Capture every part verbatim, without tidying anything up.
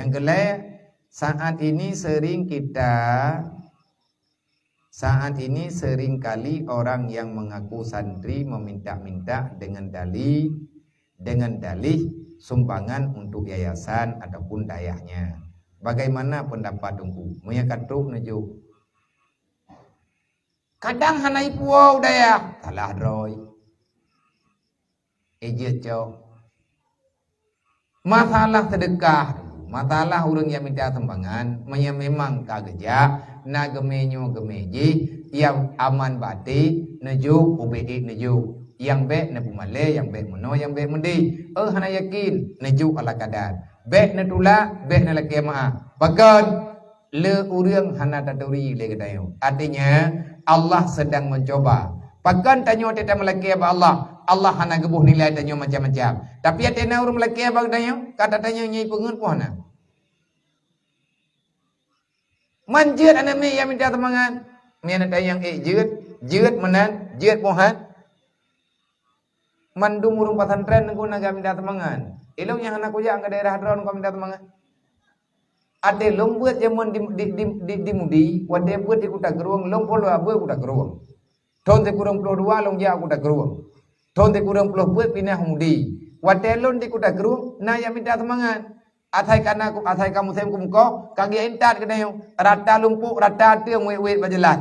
Keulai, saat ini sering kita, saat ini seringkali orang yang mengaku santri meminta-minta dengan dalih, dengan dalih sumbangan untuk yayasan ataupun dayahnya. Bagaimana pendapat Teungku? Meunyo ka trok neujok, kadang hana ipuwoe u dayah, salah droe. Ijeuet cok. Masalah seudeukah, masalah ureuëng nyang mita sumbangan, meunyo memang ka geujak, na geumé nyoe geumé jih, nyang aman bak até neujok, ubé ék neujok. Nyang bék neupeumalée, nyang bék meunoe, nyang bék meudéh. Eh, hana yakin, neujok ala kadar. Bék neutulak, bék neulakée meuáh. Pakon? Le ureuëng hana taturi lé geutanyoe. Artinya, Allah sedang mencoba. Pakon tanyoe teutab meulakée bak Allah, Allah hana geuboh nilai tanyoe macam-macam. Tapi até na ureuëng meulakée bak geutanyoe, kata tanyoe nyang peungeut pun hana. Man jeuet aneuk miet nyang mita sumbangan. Miet aneuk tanyoe nyang ék jeuet, jeuet meunan, jeuet pun han. Mandum ureuëng pesantren Teungku na ka mita sumbangan. Ilong nyang hana kujak ke daerah droe ka mita sumbangan. Até lôn beuet jameun di, di, di, di, di Mudi, watée beuet di Kuta Krueng, lôn peuet dua beuet Kuta Krueng. Thon sikureueng ploh dua lôn jak Kuta Krueng. Thon sikureueng ploh beuet pinah Mudi. Watée lôn di Kuta Krueng, na nyang mita sumbangan. Asai kana, asai ka musém keumeukoh, ka geuintat keunoe. Rata lumpuk, rata ateueng wét-wét bak jalan.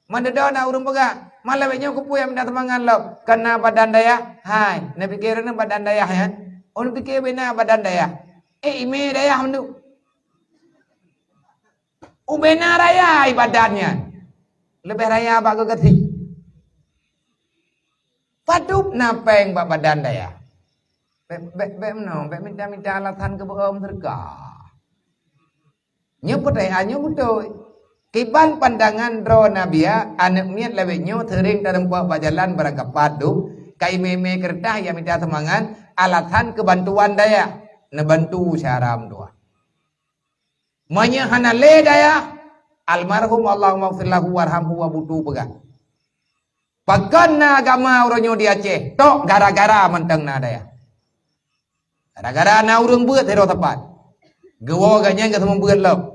Mandum na ureuëng peugah, malam nyoe keupeue nyang mita sumbangan lom? Kana badan dayah. Hai, neupiké droeneuh badan dayah nyan? Oh, neupiké ubé na badan dayah. Eh, imé dayah mandum. Ubé na raya ibadat nyan. Leubeh raya bak geugaséh. Padub na péng bak badan dayah. Bék, bék, bék meunoe, bék mita-mita alasan keu beuom seudeukah. Nyoe peureulée, nyoe beutôi. Kiban pandangan droe Nabiya, aneuk miet lawét nyoe seuring tareumpok bak jalan barangkapat dum, ka imé-imé keureutah nyang mita sumbangan, alasan keubantuan dayah, neubantu syara meutuah. Meunyoe hana lé dayah, almarhum Allahumma ighfir lahu warhamhu wa butu peugah. Pakon na agama uroe nyoe di Aceh, tok gara-gara mantong na dayah. Gara-gara na ureuëng beuet sidroe sapat. Geuwoe gobnyan geuseumeubeuet lom.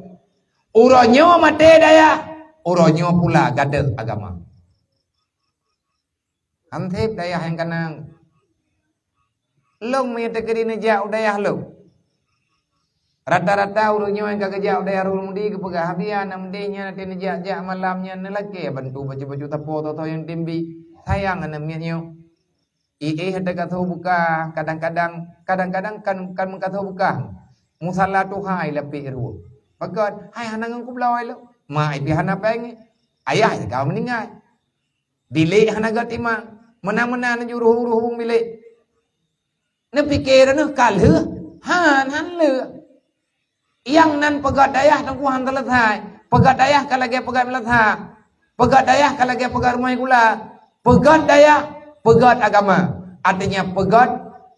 Uroe nyoe maté dayah, uroe nyoe pula gadôh agama. Hanseb dayah nyang kanang. Lôn meunyoe teukeudi neujak u dayah lôn. Rata-rata ureuëng nyoe nyang ka geujak u dayah Rhu'ul Mudi geupeugah, "Abi, aneuk meudeh nyan até neujak-jak malam nyan neulakée bantu baju-baju sapo, soe-soe nyang timbi. Sayang aneuk miet nyoe." Ié hana katho buka, kadang-kadang, kadang-kadang kan, kan meukatho buka. Musala tuha ilapék rueng. Pakon, hai hana ngon kubloe lom. Ma ié hana péng. Ayah ka meuninggai. Bilék hana geutimang. Meunan-meunan neujurhu-ruhu bilék. Neupiké droeneuh ka lheueh? Han, han lheueh. Nyang nan peugét dayah Teungku han seuleusai. Peugét dayah ka lagée peugét meulasah. Peugét dayah ka lagée peugét rumoh gula. Peugét dayah, peugét agama. Artinya peugét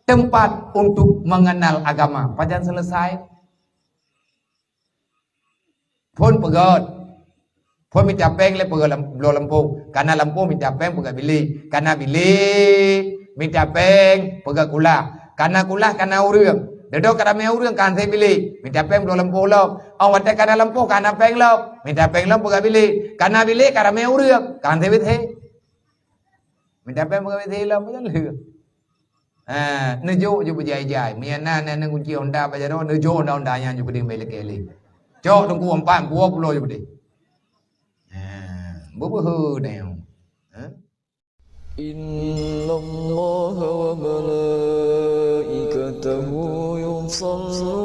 tempat untuk mengenal agama. Pajan seuleusai? Phon peugét. Phon mita péng lé peugét lam-, bloe lampôh. Kana lampôh mita péng peugét bilék. Kana bilék mita péng peugét kulah. Kana kulah kana ureuëng. Dudoe ka ramé ureuëng ka han sép bilék. Mita péng bloe lampôh lom. Óh watée kana lampôh ka hana péng lom. Mita péng lom peugét bilék. Kana bilék ka ramé ureuëng ka han sép W C. Mita péng peugét W C lom, pajan lheueh. Ha, neujok ju beujai-jai. Meunyo na, na, na kunci Honda bak jaroe, neujok Honda, Honda nyan ju peudeh bak ilée-ilée. Cok Teungku empat puluh, puluh ju peudeh. Ha, beubeuhe na nyoe. Ha? إن الله وملائكته يصلون